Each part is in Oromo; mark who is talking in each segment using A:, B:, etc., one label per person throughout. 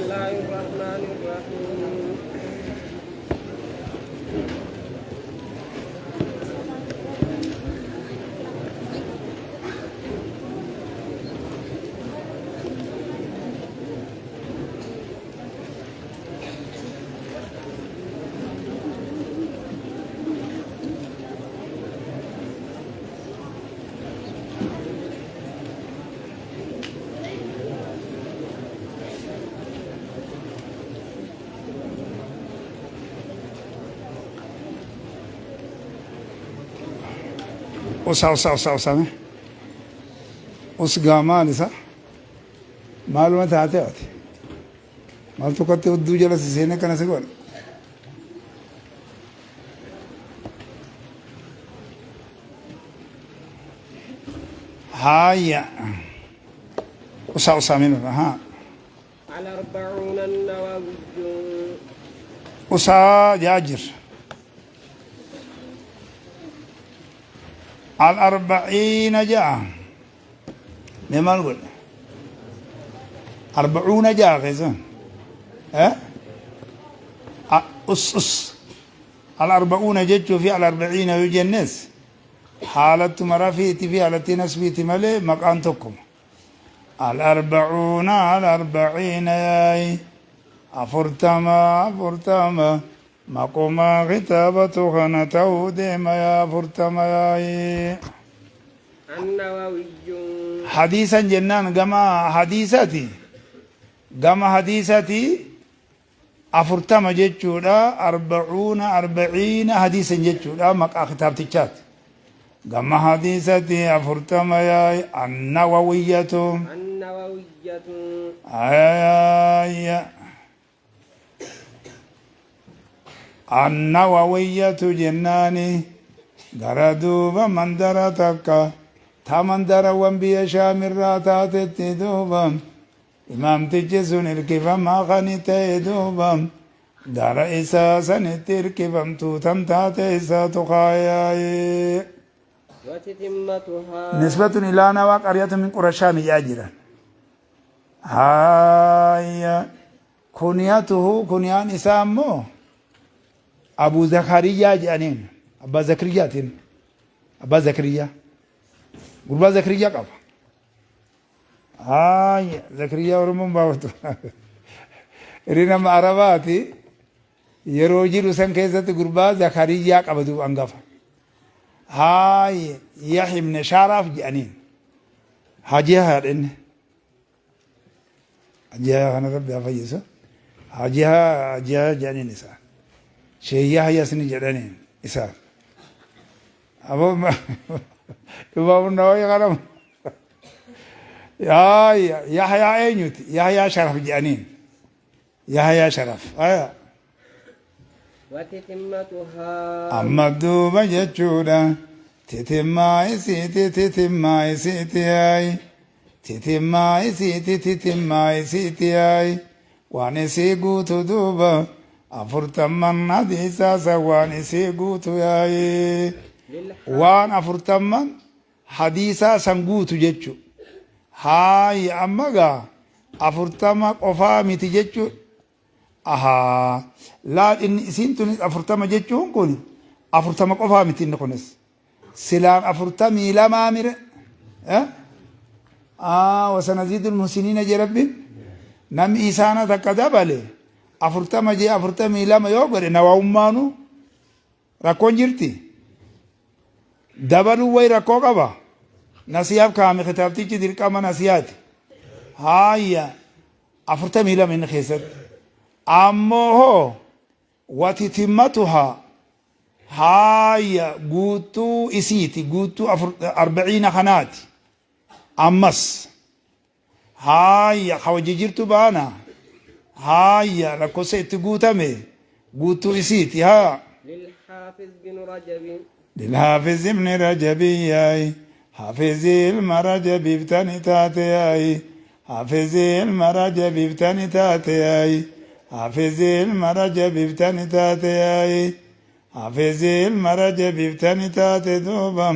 A: الله الرحمن الرحيم.
B: Usaa usaa usaa usaa mee. Us gaa maal isa? Maaluma taate ati? Maaltu akkatti hudduu jala si seenee kana si godhe? Haaya. Usaa usaa mee nurra haa.
A: الأربعون النووي.
B: Usaa jaa jirra. Al-arba'iina ja'a. Mee maal godhe? Arbacuuna ja'a keessa. Eh? Us us. Al-arba'uuna jechuu fi al-arba'iina yoo jennes haalattuma rafiiti fi haalattii nasbiiti malee maqaan tokkuma. Al-arbacuuna al-arba'iina yaayi. 40 40 maquma kitaabatu kana ta'uu deema yaa 40 yaayi.
A: النووي.
B: Hadiisan jennaan gama hadiisati gama hadiisati 40 jechuudha arbacuuna arbaciina hadiisan jechuudha maqaa kitaabtichaati gama hadiisati 40 yaayi annawawiyyatu.
A: النووية.
B: Ayaya annawawiyyatu jennaani gara duuba mandara takka ta mandarawwan biyya shaamirraa taatetti duuba imaamtichi sun hirkifamaa kani ta'e duuba gara isaa sanitti hirkifamtuu tan taate isaatu kaayaaye.
A: وتتمتها.
B: Nisbatun ilaa nawaa qaryatu min qura shaami jedhaa jiran. Haaya kuniyatuhu kuniyaan isaa immoo Abu Zakariyaa jedhaniin Abbaa Zakariyaatiin Abbaa Zakariyaa gurbaa Zakariyaa qaba. Haaya Zakariyaa Oromoon baafatu. Inni nama Arabaati yeroo jiru san keessatti gurbaa Zakariyaa qaba duuba hangafa. Haaya Yahya ibn Shaaraaf jedhaniin. Hajii haadha inni. Hajii haa kana rabbi haa fayyisu. Hajii haa hajii haa jedhaniin isaan. Sheeyyaa hayyas ni jedhaniin isaan. Aboo Imaamu Nawawi kana yaa Yahyaa eenyuti? Yahyaa Sharaf jedhaniin. Yahyaa Sharaf. Aya.
A: وتتمتها.
B: Amma duuba jechuudha. Titimmaa isiiti titimmaa isiiti yaayi. Titimmaa isiiti titimmaa isiiti yaayi. Waan isii guutu duuba afurtamman hadiisaa san waan isii guutu yaayi. Waan afurtamman hadiisaa san guutu jechu. Haayi amma gaa 40 qofaa miti jechu. Ahaa laal inni isiin tunis 40 jechuun kun 40 qofaa miti inni kunis. Silaan 42 mire. Eh? Ah, wasanaziidul muhsiniina jee rabbiin. Namni isaana takka dabale 40 jee 42 yoo godhe nawaummaanu Rakkoon jirti? Dabaluu wayi rakkoo qaba? Nasihaaf kaa'ame kitaabtichi dirqama nasihaati. Haayya 42 inni keessatti. Ammoo hoo watitimmatuhaa haayya guutuu isiiti guutuu arba'iina kanaati. Ammas Haayya ka wajji jirtu baana haayya lakkossa itti guutame guuttuu isiiti haa.
A: Lilhaafiz bin Rajabi.
B: Lilhaafiz ibni Rajabi yaay haafizii ilma Rajabiif tani taate yaay haafizii ilma Rajabiif tani taate yaay haafizii ilma Rajabiif tani taate yaay haafizii ilma Rajabiif tani taate duuba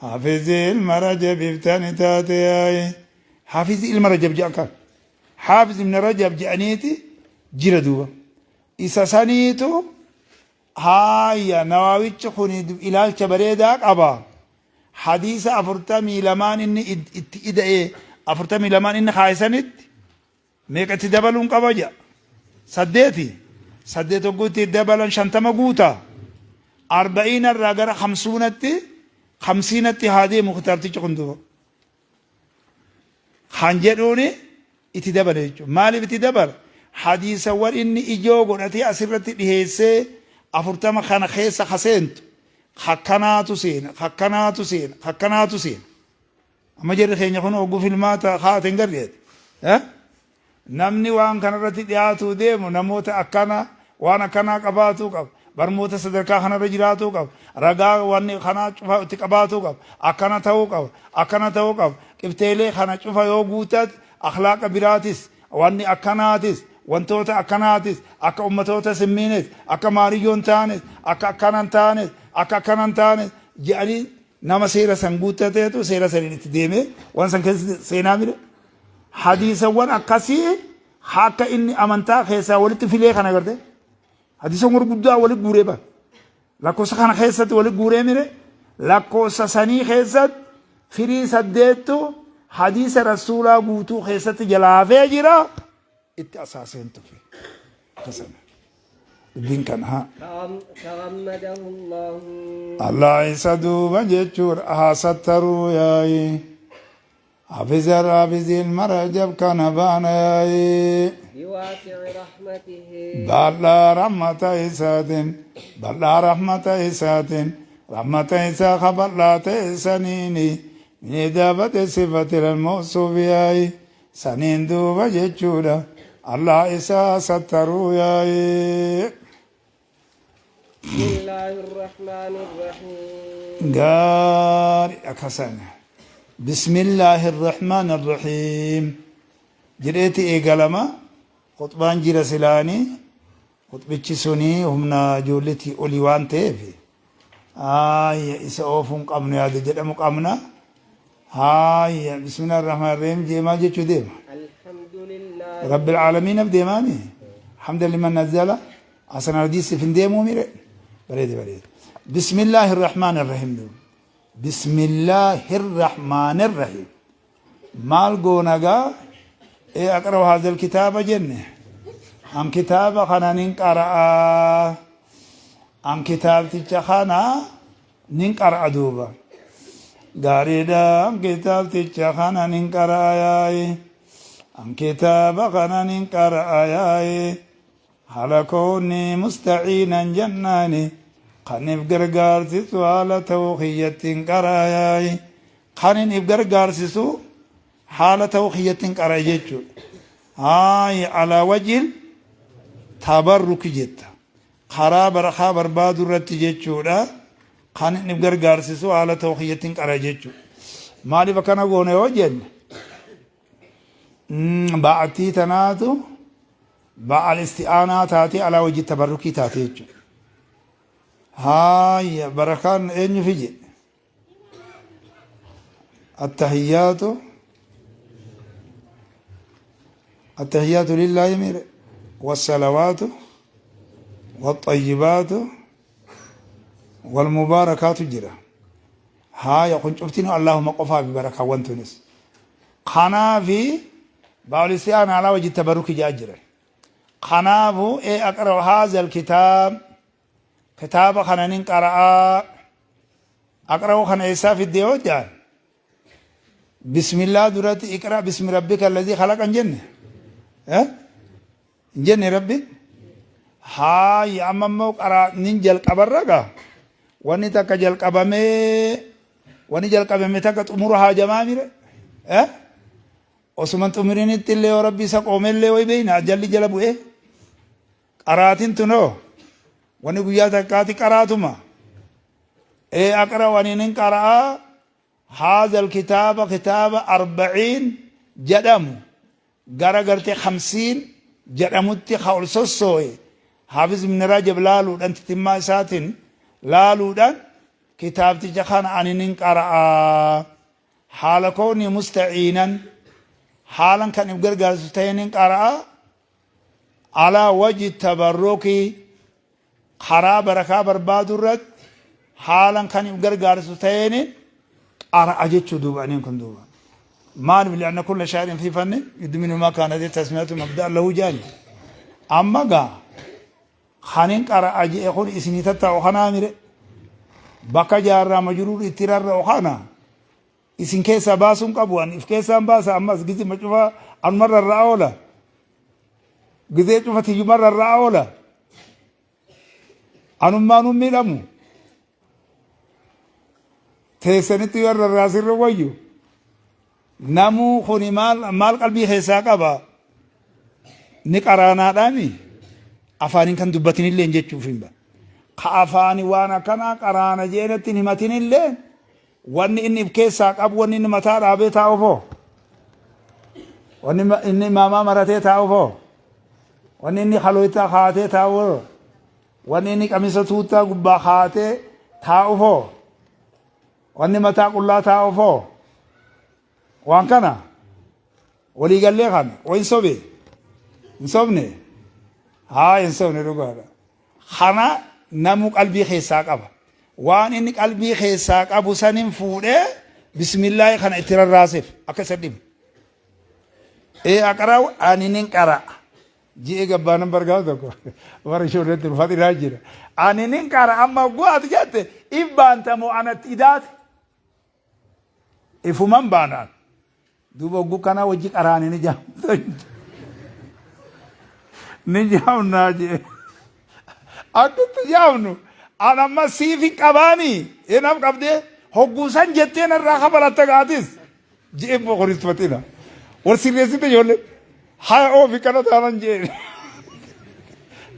B: Hafizii ilma Rajabiif tani taate yaayi. Hafizii ilma Rajab jedhan kan. Haafiz ibn Rajab je'aniiti jira duuba. Isa saniitu haaya Nawaawichi kun ilaalcha bareedaa qaba. Hadiisa 42n inni itti ida'e 42n inni kaaye sanitti meeqa itti dabaluun qaba jedha. Saddeeti. Saddeet hogguu itti dabalan 50 guuta. Arba'iina irraa gara khamsuunatti khamsiinatti haa deemu kitaabtichi kun duuba. Kan jedhuuni itti dabala jechuudha. Maaliif itti dabala? Hadiisawwan inni ijoo godhatee asirratti dhiheessee 40 kana keessa ka seentu kakkanaatu seena, kakkanaatu seena, kakkanaatu seena. Amma jarri keenya kun hogguu filmaata kaa'ate hin garreeti. Namni waan kanarratti dhiyaatuu deemu namoota akkana waan akkanaa qabaatuu qaba. Barmoota sadarkaa kanarra jiraatuu qaba. Ragaa wanni kanaa cufa itti qabaatuu qaba. Akkana ta'uu qaba. Akkana ta'uu qaba. Qibxeelee kana cufa yoo guutate akhlaaqa biraatis wanni akkanaatis wantoota akkanaatis akka ummatoota simmiinis akka maariyyoon taanes akka akkanan taanes akka akkanan taanes jedhanii nama seera san guuttateetu seera saniin itti deemee waan san keessa seenaa mire. Hadiisawwan akkasii akka inni amantaa keessaa walitti filee kana garte hadiisa gurguddaa walitti guuree bara lakkoofsa kana keessatti walitti guuree mire lakkoofsa sanii keessatti firii saddeettu hadiisa rasuulaa guutuu keessatti jalaa hafee jira itti asaaseen tufe akkasana dubbiin kana haa.
A: تغمده الله.
B: Allah isa duuba jechuudha haa sattaruu yaayi. Hafiza Hafiz ilma Rajab kana baana yaayi.
A: بواسع رحمته.
B: Bal'aa rahmata isaatiin bal'aa rahmata isaatiin rahmata isaa ka bal'aa ta'e saniini min idaafati sifati ilal-mawsuufi yaayi saniin duuba jechuudha Allah isaa sattaruu yaayi.
A: بسم الله الرحمن الرحيم.
B: Gaari akkasana. Bismillaahi Irrahmaan Irrahiim jedheeti eegalama. Khuxbaan jira silaani. Khuxbichi suni humna ijoolleetii olii waan ta'eef haaya isa oofuu hin qabnu yaada jedhamu qabna. Haaya Bismillaahi Irrahmaan Irrahiim jee maal jechuu deema?
A: الحمد لله.
B: Rabbil Aalamiinaf deemaami. Hamda liman nazzala Hasan Hadiis siif hin deemuu mire? Bareede bareede. Bismillaahi Irrahmaan Irrahiim. Bismillaahi Irrahmaan Irrahiim. Maal goona gaa? Ee aqra'u haazal kitaaba jenne. An kitaaba kana nin qara'a. An kitaabticha kana nin qara'a duuba. Gaariidha an kitaabticha kana nin qara'a yaayi. An kitaaba kana nin qara'a yaayi. Haala kownii mustaciinan jennaani kan if gargaarsisu haala ta'uu kiyyattiin qara'ayaayi. Kanin if gargaarsisu haala ta'uu kiyyattiin qara'e jechuudha. Haayi alaa wajhil tabarruki jetta. Karaa barakaa barbaadu irratti jechuudha. Kanin if gargaarsisu haala ta'uu kiyyattiin qara'e jechuudha. Maaliif akkana goone yoo jenne ba'attii tanaatu ba'al isti'aanaa taatee alaa wajji tabarrukii taatee jechuudha. Haaya barakaan eenyu fije? Attahiyyaatu attahiyyaatu lillaahi miire wassalawaatu waxayyibaatu walmubaarakaatu jira. Haaya kun cuftinu Allahuma qofaafi barakaawwan tunis. Kanaafi ba'al isti'aana alaa wajji tabarruki ja'a jiran. Kanaafu ee aqra'u haazal kitaab kitaaba kana nin qara'aa aqra'u kana eessaa fidde yoo ja'an bismillah duratti iqra bismi rabbika alladhii khalaqa hin jenne hin jenne rabbi haaya amma immoo qaraa nin jalqabarra gaa wanni takka jalqabamee Wani jalqabame takka xumura haajamaa mire eh? Osuma hin xumurinitti illee yoo rabbi isa qoome illee way beeyna ajalli jala bu'ee qaraatin tunoo wani guyyaa takkaati qaraatuma ee aqra wani nin qara'a haadha alkitaaba kitaaba 40 jedhamu gara gartee khamsiin jedhamutti ka ol sossoo'e Haafiz Ibn Rajab laaluudhaan titimmaa isaatiin laaluudhaan kitaabticha kana ani nin qara'a haala kownii musta'iinan Haalan kan if gargaarsu ta'een qara'a. Alaa wajhi tabarruki, karaa barakaa barbaadu irratti haalan kan if gargaarsu ta'een qara'a jechuu duuba aniin kun duuba. Maaliif? Li'anna kulla shaa'irin fi fannin yudminu maa kaanat tasmiyatu mabda'a lahu jaani. Amma gaa kanin qara'a je'e kun isinii tattaa'u kanaa mire, bakka jaarraa majruur itti rarra'u kana isin keessaa baasuun qabu. An if keessaan baasa. Ammas gizima cufa anuma rarra'a oola, gizee cufa tiyyuma rarra'a oola, anummaan hin miidhamu. Teessanitti yoo rarraasirra wayyu namuu kuni maal maal qalbii keessaa qaba? Ni qaraanaadhaami, afaaniin kan dubbatinillee jechuuf hin ba ka afaani waan akkanaa qaraana jeenetti hin himatinillee, wanni inni if keessaa qabu, wanni inni mataa dhaabee taa'ufoo, wanni inni imaamaa maratee taa'ufoo, wanni inni haloytaa kaatee taa'ufoo, wanni inni qamisa tuuttaa gubbaa kaatee taa'ufoo, wanni mataa qullaa taa'ufoo, waan kana waliigallee kana wayin sobe hin sobne? Haa, hin sobne, dhugaadha. Kana namuu qalbii keessaa qaba. Waan inni qalbii keessaa qabu sanin fuudhee bismillaahi kana itti rarraaseef akka isa dhibu. Ee, aqra'u, ani nin qara'a ji'e gabbaanan bargaa tokko warra ijoolleetti faxinaa jira. Ani nin qara'a. Amma gu'aati jette, if baantamoo anatti idaate? Ifuman baanaan duuba hogguu kanaa wajji qaraane ni jaamta ni jaamnaa jee. Akka itti jaamnu an amma siif hin qabaanii eenaaf qabdee hogguu san jettee narraa kafalatta gaatis je'e boqoris faxina war sirreessite ijoollee haya oofi kana taanan jee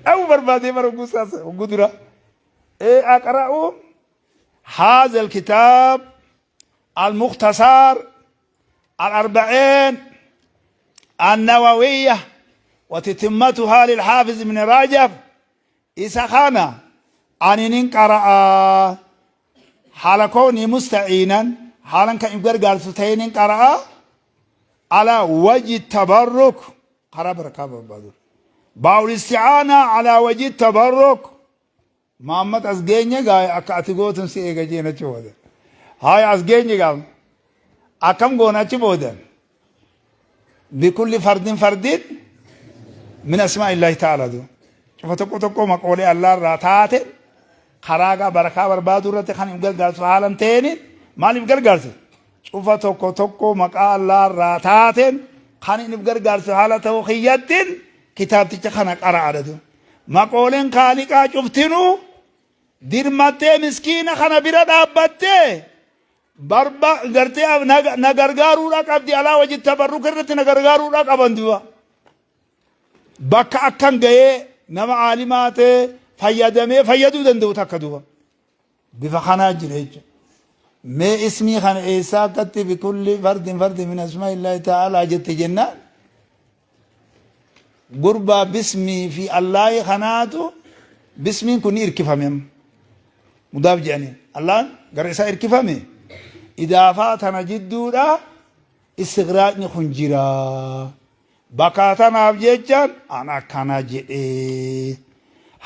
B: dhabu barbaadee bara hogguu saasa hogguu dura ee aqra'u هذا الكتاب المختصر الأربعين النووية وتتمتها للحافظ ابن رجب. Isa kana ani nin qara'a حال كوني مستعينا, haalan kan gargaarsu ta'e nin qara'a, على وجه التبرك, karaa barakaa barbaadu, باء الاستعانة, على وجه التبرك. Muhammad as geenye gaa, akka ati gootun si eega jeen achi booda. Haaya, as geenye gaa, akkam goona achi booda? بكل فرد فرد من أسماء الله تعالى du. Cufa tokko tokko maqoolee Allah irraa taate karaa gaa barakaa barbaadu irratti kan hin gargaarsu haalan ta'een. Maaliif gargaarsu? Cufa tokko tokko maqaa Allah irraa taateen kan hin gargaarsu haala ta'uu kiyyattiin kitaabticha kana qara'aadha du. Maqooleen kaaliqaa cuftinuu dirmattee miskiina kana bira dhaabbattee barba gartee na gargaaruudha qabdi. على وجه التبرك irratti na gargaaruudha qaban duba. Bakka akkan ga'ee nama aalimaa ta'e fayyadamee fayyaduu danda'u takka duba. Bifa kanaa jira jechuudha. Mee ismii kana eessaa akkatti بكل فرد فرد من أسماء الله تعالى jette jennaan, gurbaa bismii fi Allaahi kanaatu bismiin kun ni irkifame amma. مضاف jedhaniin. Allaan gara isaa irkifame. Idaafaa tana jidduudha istigraajni kun jira. Bakka tanaaf jechaan an akkana jedhee.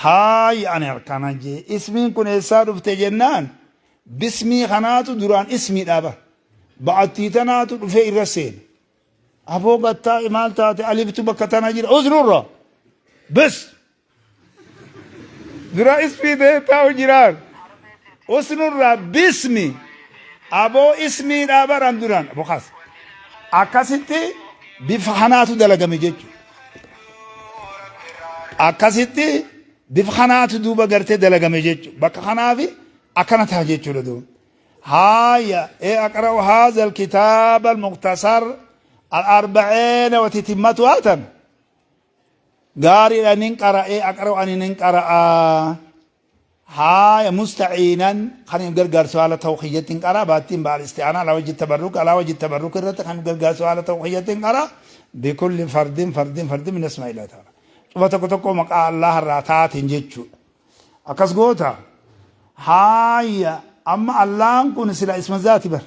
B: Haayi, ani akkana jee. Ismiin kun eessaa dhufte jennaan, bismii kanaatu duraan ismiidha bara. Ba'attii tanaatu dhufee irra seena. Aboo gattaa maal taate? Aliftu bakka tana jira. Usnurra. Bes. Dura ismii ta'ee taa'u jiraan. Usnurra bismi. Aboo ismiidha baran duraan. Aboo kaas. Akkasitti bifa kanaatu dalagame jechuudha. Akkasitti bifa kanaatu duuba gartee dalagame jechuudha. Bakka kanaafi akkana ta'a jechuudha duuba. Haaya, ee, أقرأ هذا الكتاب المختصر الأربعين وتتمتها tan. Gaariidha, nin qara'ee, أقرأ, ani nin qara'a. Haaya, مستعينا, kan hin gargaarsu haala ta'u kiyyatti hin qara'a. Baattiin باء الاستعانة, على وجه التبرك, على وجه التبرك irratti kan hin gargaarsu haala ta'u kiyyatti hin qara'a. بكل فرد فرد فرد من أسماء الله تعالى. Cufa tokko tokko maqaa Allah irraa taateen jechuudha. Akkas goota. Haaya, amma Allahan kun sila isma zaati bar.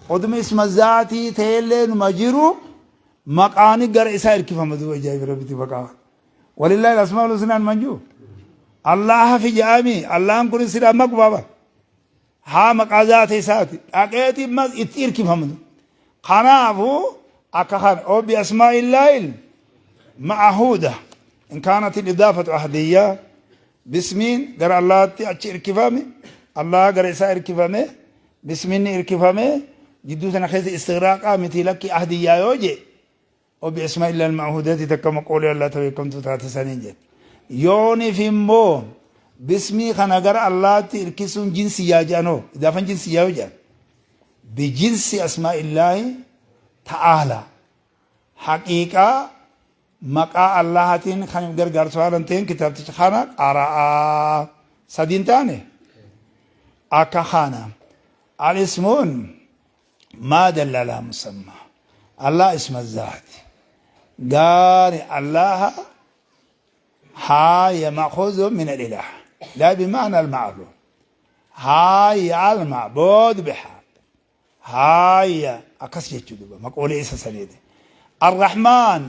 B: Oduma isma zaatii ta'ellee numa jiru. Maqaani gara isaa irkifama duuba ajaa'iba Rabbitti maqaa. Walillaahi al-asmaa'ul husnaan man jiru. Allaha fi ja'ami Allahan kun silaa maquma bara. Haa maqaa zaata isaati. Dhaqeeti mas itti irkifama. Kanaafuu akka kana oo bi asmaa'illaahil ma'ahuuda in kaanat al-idaafatu ahdiyyaa bismiin gara Allahaatti achi irkifame Allah gara isaa irkifame bismiin ni irkifame jidduu sana keessa istighraaqaa miti lakki ahdiyyaa yoo jee oo bi asmaa'illaahil ma'ahuudati takka maqoolee Allah ta beekamtuu taate saniin jedhe. Yooniif immoo bismii kana gara Allahaatti irkisuun jinsiyyaa jedhanoo idaafan jinsiyyaa yoo jedhan bijinsi asmaa'illaahi ta'aalaa haqiiqaa maqaa Allahatiin kan gargaarsu haalan ta'een kitaabticha kana qara'aa sadiin taane akka kana al-ismuun maa dalla alaa musammaa Allah isma zaati gaari Allaha haaya ma'khudhu min al-ilah laa bima'na al-ma'lum haaya al-ma'bud bihaq haaya akkas jechuu duba maqoolee isa saniiti arrahmaan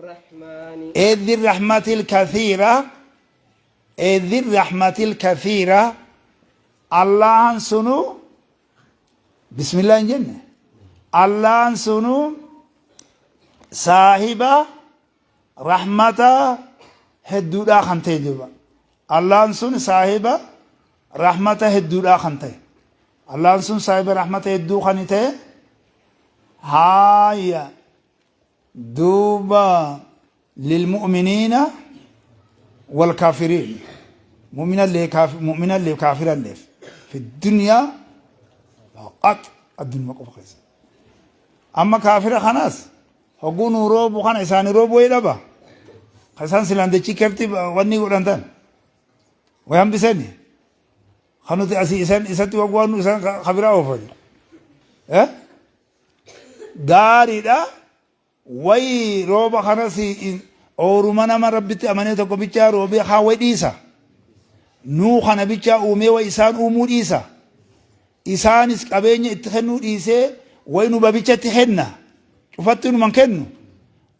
A: الرحمن
B: إذ الرحمة الكثيرة إذ الرحمة الكثيرة الله سنو بسم الله جنة الله سنو صاحبة رحمة هدودا خنتي دوبا الله سن صاحبة رحمة هدودا خنتي الله سن صاحبة رحمة هدو خنتي هايا دوبا للمؤمنين والكافرين مؤمنا اللي كافر مؤمنا اللي كافرا اللي في الدنيا فقط الدنيا قف خيس أما كافر خلاص هقون روب وخان إساني روب ويدبا خسان سلان دچي كرتي وني قرانتان ويهم بسني خنوتي أسي إسان إساتي وقوانو إسان خبرا أوفدي أه gaariidha wayi rooba kanas ooruma nama rabbitti amanee tokko bichaa roobee haa wayi dhiisa nuu kana bichaa uumee wayi isaan uumuu dhiisa isaanis qabeenya itti kennuu dhiisee wayi nu babichatti kenna cufatti numan kennu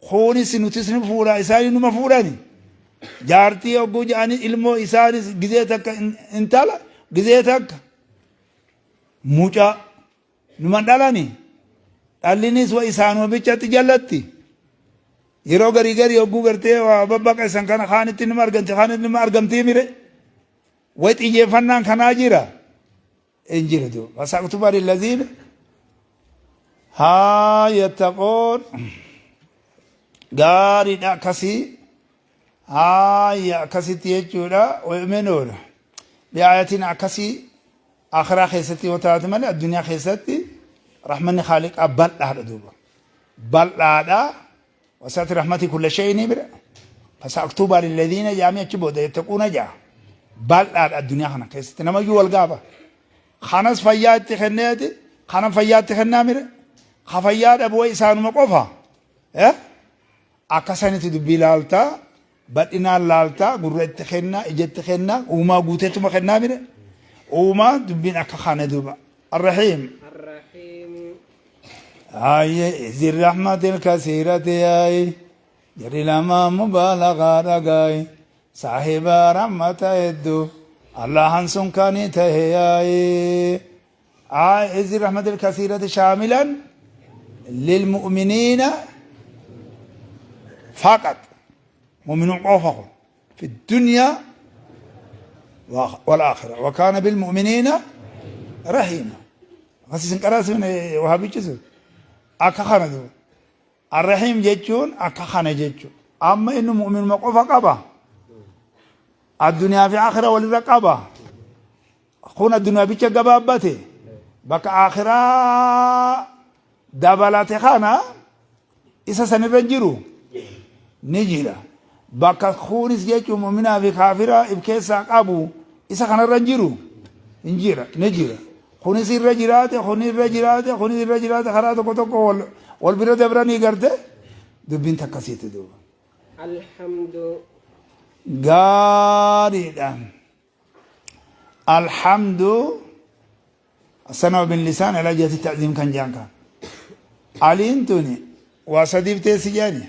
B: kuunis nutis ni fuudha isaanis numa fuudhani jaartii hogguu jedhanii ilmoo isaanis gizee takka intala gizee takka mucaa Numan dhalani. Dhallinis wa isaanuma bichatti jallatti. Yeroo garii garii hogguu gartee waa babbaqaysan kana kaanitti nima argamti kaanitti nima argamtii mire. Way xiyyeeffannaan kanaa jira. Hin jiru duuba. Fasaktuba lillaziina haa yattaqoon gaariidha akkasii haaya akkasitti jechuudha wayu'minuuna bi'aayatiin akkasii Aakhiraa keessatti yoo taate malee addunyaa keessatti rahmanni khaaliqaa bal'aadha duuba. Bal'aadha. Wasaati rahmatii kulla shay'in bira. Fasaaktuubaa lilladhiina jaamii achi booda yattaquuna jaa. Bal'aadha addunyaa kana keessatti namayyuu wal gaafa. Kanas fayyaa itti kenneeti kana fayyaa itti kennaa mire. Ka fayyaa dhabu isaanuma qofa. Akka sanitti dubbii laaltaa Bal'inaan laaltaa gurra itti kennaa ija itti kennaa uumaa guuteetuma kennaa mire uumaa dubbiin akka kana duuba arrahiim
A: الرحيم
B: Aye ذي الرحمة الكثيرة yaay jarri lama mubaalagaa dhagaay saahiba rahmata hedduu allahan sun kani tahe yaay ذي الرحمة الكثيرة شاملا للمؤمنين فقط مؤمنون قوفهم في الدنيا والآخرة وكان بالمؤمنين رحيما بس قرأت من وهابي جزء أكا خنا الرحيم جتون أكا خنا جتون أما إنه مؤمن مقوفة قبا الدنيا في آخرة وللرقبة Kun addunyaa bicha gabaabbate bakka aakhiraa dabalate kana isa sanirra hin jiru ni jira. Bakka kunis jechuun mu'minaa fi kaafira if keessaa qabu isa kanarra hin jiru hin jira ni jira. Kunis irra jiraate kunis irra jiraate kunis irra jiraate karaa tokko tokko wal wal bira dabranii garte dubbiin takkasiiti duuba.
A: Alhamdu.
B: Gaariidha. الحمد الثناء باللسان على جهة التعظيم كان جان كان علين توني Waa sadiif teessi jedhani.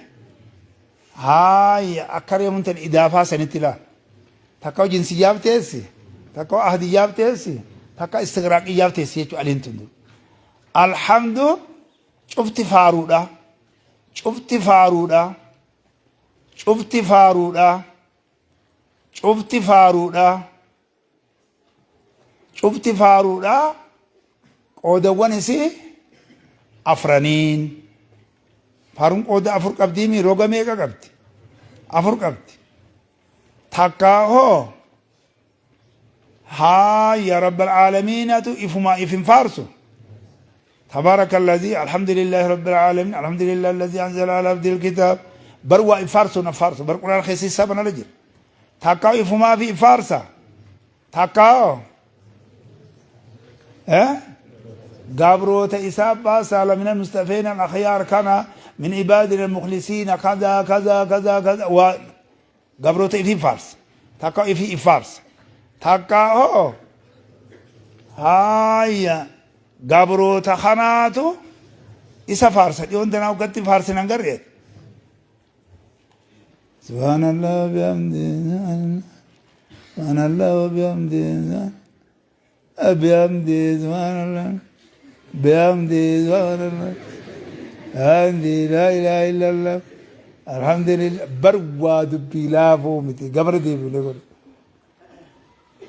B: Haaya akka reemuun tan idaafaa sanitti laal. Takka jinsiyyaaf teessi, takka ahdiyyaaf teessi, takka istigraaqiyyaaf teessi jechuudha aliin tun. Alhamdu cufti faaruudha. Cufti faaruudha. Cufti faaruudha. Cufti faaruudha. Cufti faaruudha qoodawwan isii afraniin. Faaruun qooda afur qabdiimi roga meeqa qabdi? Afur qabdi. Takkaa hoo haa ya rabbal aalamiinatu ifumaa if hin faarsu. تبارك الذي الحمد لله رب العالمين الحمد لله الذي أنزل على عبده الكتاب بر waa if faarsu na faarsu bar quraan keessi sabana la jira. Takkaa ifumaa fi if faarsa. Takkaa eh gabroota isaa baasaa lamina mustafeena al-akhyaar kana min ibaadina al-mukhlisiina kaza kaza kaza kaza waa gabroota ifii faarsa. Takkaa ifii if faarsa. Takkaa hoo haaya gabroota kanaatu isa faarsa dhiyoon tanaa uggatti faarsinan garreet. Subhanallah bihamdi subhanallah bihamdi bihamdi subhanallah bihamdi subhanallah bihamdi la ilaha illallah alhamdulillah bar waa dubbii laafoo miti gabra deebine godhe.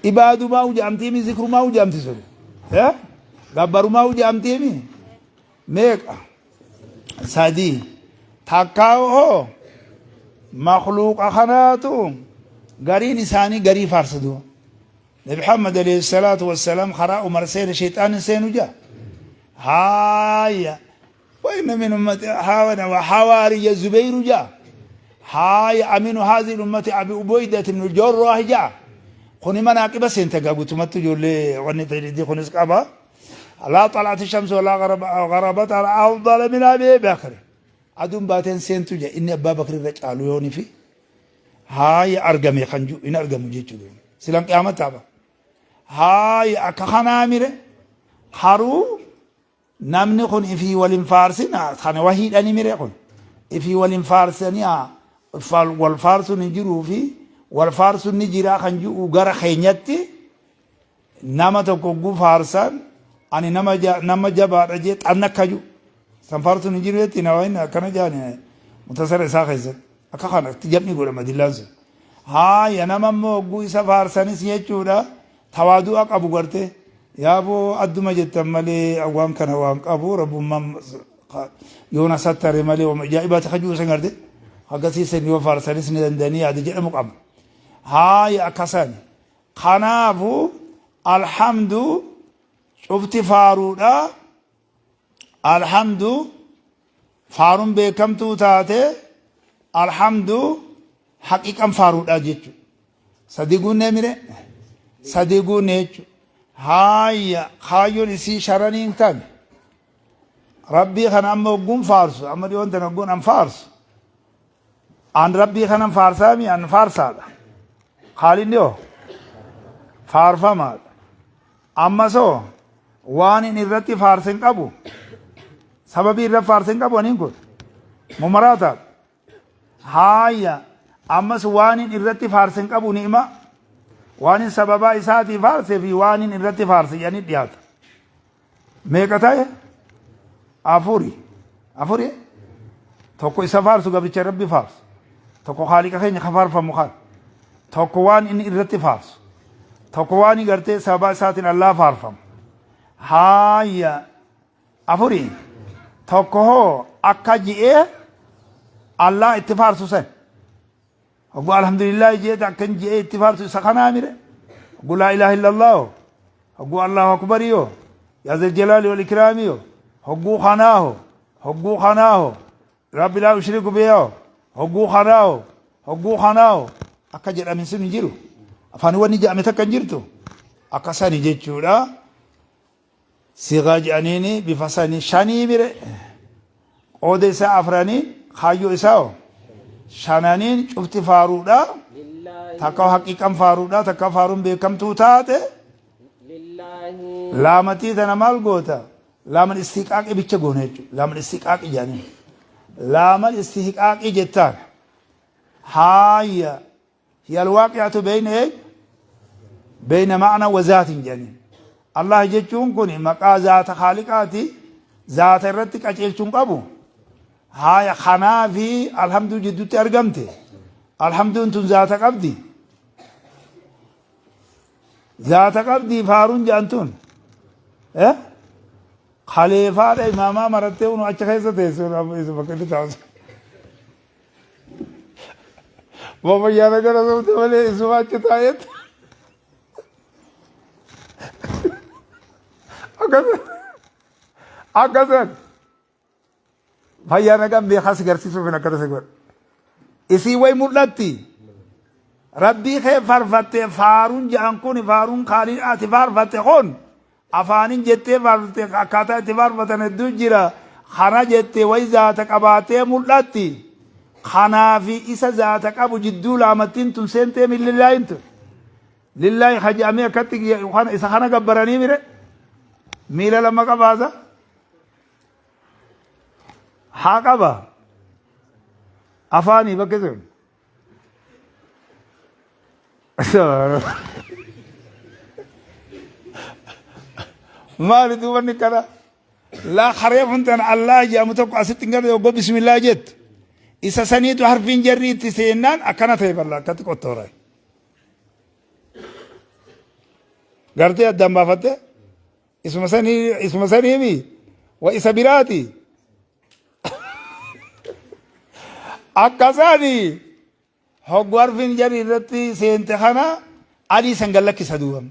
B: Ibaadumaa hujamtiimi zikrumaa hujamti sun gabbarumaa hujamtiimi meeqa sadii takkaa hoo makhluuqa kanaatu gariin isaanii garii faarsa duuba. Nabi Muhammad alayhi salaatu wassalaam karaa Umar seene shayxaanin seenu jaa. Haaya وإن من أمتي حاونا وحواري الزبير جاء هاي أمين هذه الأمة أبي عبيدة بن الجراح جاء خني مناقب سنتقا قلت ما تقول وني تريدي خني سقابا لا طلعت الشمس ولا غرب غربت على أفضل من أبي بكر أدوم باتن سنتو جاء إني أبا بكر رجالو يوني في هاي أرقمي خنجو إن أرقمو جيتشو سلام قيامة تابا هاي أكخنا هارو Namni kun ifii wal hin faarsina kana wahiidhani mire kun ifii wal hin faarsanii wal faarsuun hin jiruu fi wal faarsuun ni jiraa kan jiru gara keenyatti nama tokko hogguu faarsan ani nama jabaadha jee xanna akka jiru san faarsuun hin jiru jetti nama inni akkana jaani mutasara isaa keessatti akka kanatti jam'i godhama dillaan sun haaya nama immoo hogguu isa faarsanis jechuudha Tawaadu'a qabu garte yaaboo adduma jettan malee waan kana waan qabu rabbummaan yoo na sattare malee wama ajaa'ibaati ka jiru san garte akkasiisan yoo faarsanis ni danda'anii yaada jedhamu qaba. Haaya akkasani. Kanaafu alhamdu cufti faaruudha. Alhamdu faaruun beekamtuu taate alhamdu haqiqan faaruudha jechuudha. Sadii guunnee mire? Sadii guunne jechuudha. Haaya kaayyoon isii sharaniin tami. Rabbii kana amma hogguun faarsu amma dhiyoon tana hogguun an faarsu. An rabbii kanan faarsaami an faarsaadha. Haalinni hoo faarfamaadha. Ammas hoo waan inni irratti faarse hin qabu. Sababii irra faarse hin qabu aniin kun mumaraataadha. Haaya ammas waan inni irratti faarse hin qabu ni'ima waan inni sababaa isaatii faarse fi waan inni irratti faarse jedhanii dhiyaata. Meeqa ta'e? Afuri. Afuri? Tokko isa faarsu gabricha rabbi faarsu. Tokko haaliqa keenya ka faarfamu kan. Tokko waan inni irratti faarsu. Tokko waan gartee sababaa isaatiin allaa faarfamu. Haaya Afuri tokko hoo akka ji'ee Allah itti faarsu san. Hogguu alhamdulillah ji'ee akkan ji'ee itti faarsu isa kanaa mire. Hogguu laa ilaaha illallah hogguu Allahu akbarii hoo yaa zal jalaali wal ikraamii hoo hogguu kanaa hoo hogguu kanaa hoo rabbi laa ushriku bihi hoo hogguu kanaa hoo hogguu kanaa hoo akka jedhamin sun hin jiru. Afaan wanni jedhame takka hin jirtu. Akka sani jechuudha. Siiqaa jedhaniini bifa sanii shanii mire qooda isaa afranii kaayyoo isaa hoo shananiin cufti faaruudha
A: Lillaahi
B: takka haqiiqan faaruudha takka faaruun beekamtuu taate
A: lillaahi
B: laamatii tana maal goota laaman istiqaaqi bicha goona jechuudha laaman istiqaaqi jedhaniin Laamal istihqaaqii jettaan. Haaya hiya alwaaqi'atu beyna eenyu? Beyna ma'na wa zaatin jedhaniin. Allah jechuun kun maqaa zaata khaaliqaati, zaata irratti qaceelchuun qabu. Haaya kanaa fi alhamduu jidduutti argamte. Alhamduun tun zaata qabdi. Zaata qabdi faaruun jedhan tun. Eh? Khaliifaadha imaamaa marattee unu achi keessa teessu amma isa bakka inni taa'u. Babayyaana gara soomte malee isuma achi taa'eet. Akkas akkasan fayyaa nagaan beekaa si garsiisuuf hin akkana si godha. Isii way mul'atti. Rabbii kee faarfatte faaruun ja'an kun faaruun kaanii ati faarfatte kun afaanin jettee faarfatte akkaataa itti faarfatan hedduu jira. Kana jette way zaata qabaatee mul'atti. Kanaafi isa zaata qabu jidduu laamattiin tun seentee millillaayin tun. Lillaahi haja'amee akkatti isa kana gabbaranii mire miila lama qabaasa. Haa qaba. Afaanii bakki sun. Maali duuba inni kana? Laa haree tan Allah jedhamu tokko asitti hin garre yoggoo bismillah jettu. Isa saniitu harfiin jarri itti seennaan akkana ta'e balla akkatti qottoora. Gartee addaan baafatte? Isuma sanii isuma saniimi wa isa biraati. Akkasaani hoggu harfiin jarri irratti seente kana adii san gad lakkisa duuba.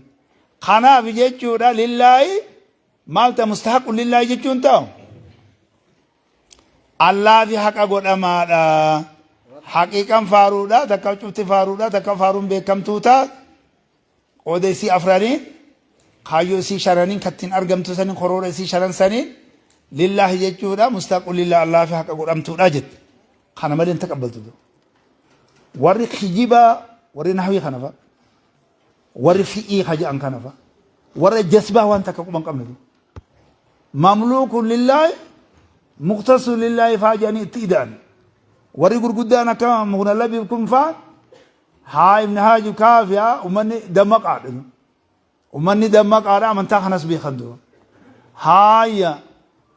B: Kanaaf jechuudha lillaahi maal ta'a mustahaqu lillaahi jechuun ta'u. Allaafi haqa godhamaadha. Haqiiqan faaruudha takka cufti faaruudha takka faaruun beekamtuu ta'a. Qooda isii afraniin, kaayyoo isii shananiin ka ittiin argamtu saniin, koroora isii shanan saniin lillaahi jechuudha, mustaaqu lillah Allaafi haqa godhamtuudha jette. Kana malee hin taqabbaltu. Warri kijibaa, warri nahwii kana fa'a, warri fi'ii ka jedhan kana fa'a, warra jasbaa waan takka quba hin qabne. Mamluukun lillaahi, muqtasu lillaahi faa jedhanii itti ida'an. Warri gurguddaan akka mukna labiib kun faa Haa ibn Haajib kaafiya ummanni dammaqaadha. Ummanni dammaqaadha amantaa kanas beekan dura. Haaya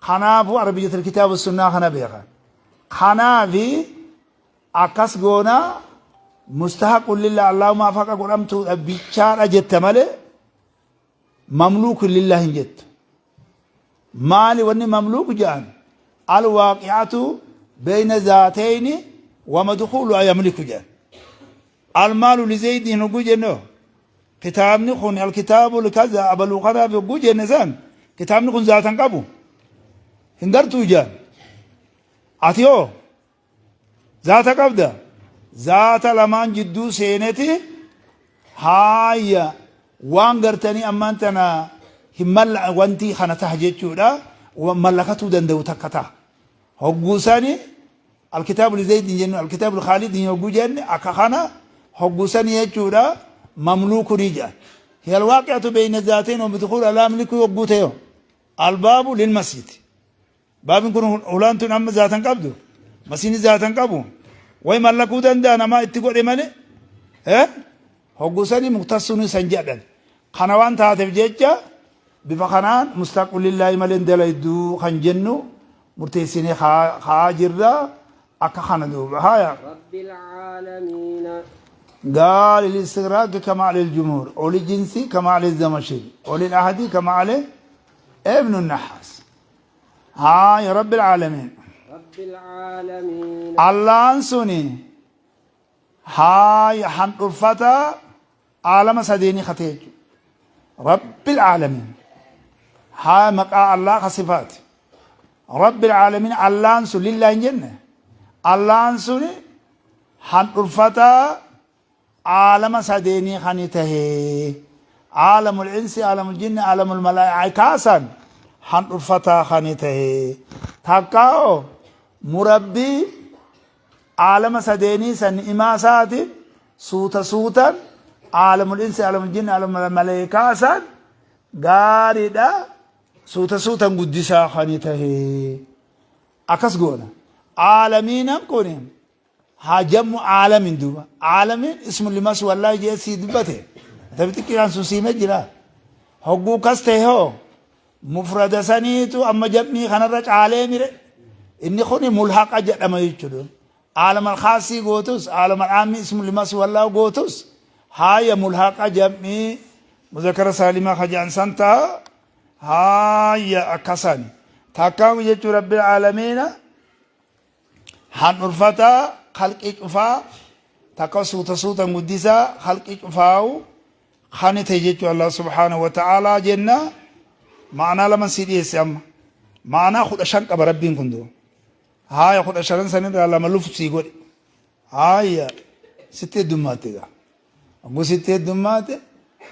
B: kanaafuu arabiyyatul kitaaba sunnaa kana beekan. Kanaafi akkas goonaa mustahaqun lillah Allahumaaf haqa godhamtuudha bichaadha jette malee mamluukun lillah hin jettu. Maali wanni mamluuk jedhan alwaaqi'atu beyna zaateyni wa madkhulu yamliku jedhan. Almaalu lizeydin hogguu jenne kitaabni kun alkitaabu likaza abaluu kanaaf hogguu jenne san kitaabni kun zaatan qabu hin gartuu jedhan. Ati hoo Zaata qabda? Zaata lamaan jidduu seeneti haaya waan gartanii ammaan tana hin malla wanti kana taha jechuudha mallakatuu danda'u takka taha. Hogguu sani alkitaabu lizaydin jennu alkitaabu likhaalidin hogguu jenne akka kana hogguu sani jechuudha mamluuku ni jedhan. Hiya alwaaqi'atu beeyna zaateen wa bidukhuul alaa milkuu hogguu ta'e albaabu lilmasjid. Baabin kun hulaan tun amma zaatan qabdu. Masiini zaatan qabu. Way mallakuu danda'a namaa itti godhe malee. Eh? Hoggusanii muktassunii san jedhan. Kana waan taateef jecha bifa kanaan mustaqu lillaahi malee dalayduu kan jennu murteessinee kaa jirra akka kana duuba. Haya.
A: Rabbil caalamiina.
B: قال الاستغراق كما عليه الجمهور أولي جنسي كما عليه الزمشري أولي الأحدي كما عليه ابن النحاس Haaya Rabbil Aalamiin.
A: Rabbil Aalamiin.
B: Allahan suni haaya handhurfata aalama sadeenii katee jechuudha. Rabbil Aalamiin. Haaya maqaa Allah ka sifaati. Rabbil Aalamiin Allahan sun lillaa hin jenne. Allahan suni handhurfata aalama sadeenii kani tahee aalamul insi aalamul jinni aalamul malaa'ikaa san handhurfataa kani tahee takkaa'o murabbii aalama sadeenii san ni'imaa isaatiin suuta suutan aalamul insi aalamul jinni aalamul malaa'ikaa san gaariidha suuta suutan guddisaa kani tahee akkas goona. Aalamiinan kun haa jammu aalamin duuba. Aalamiin ismu limas wallaahi jee sii dubbate. Tabi xiqqiraan sun siime jira. Hogguu kas ta'e hoo mufrada saniitu amma jammii kanarra caalee mire. Inni kun mulhaqa jedhama jechuudha. Aalam alkhaasii gootus aalam al'aammii ismu limas wallaahi gootus haaya mulhaqa jammii muzakkara saalimaa kajaan san ta'a. Haaya akkasani. Takkaa jechuu rabbil aalamiina handhurfataa khalqii cufaa takka suuta suutan guddisaa khalqii cufaawu kani ta'e jechuu Allah subhaanahu wa ta'aalaa jenna. Ma'anaa laman sii dhiyeesse amma. Ma'anaa 15 qaba rabbiin kun duuba. Haaya 15n sanirraa lama luf sii godhe. Haaya sitti heddummaatti egaa. Hogguu sitti heddummaate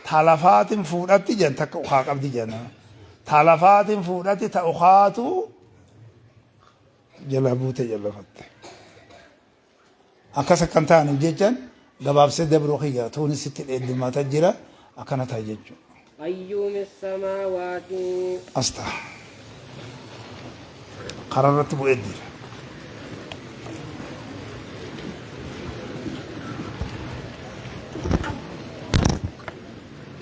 B: ta lafaatin fuudhatti jedhan takka ukaa qabdi jedhan. Ta lafaatin fuudhatti ta ukaatu jala buute jalafatte. Akkas akkan ta'aniif jechan gabaabsee dabruu kiyya tuunis sitti heddummaata jira akkana ta'a jechuudha.
A: Qayyuumi samaawaati.
B: As ta'a. Karaa irratti bu'ee jira.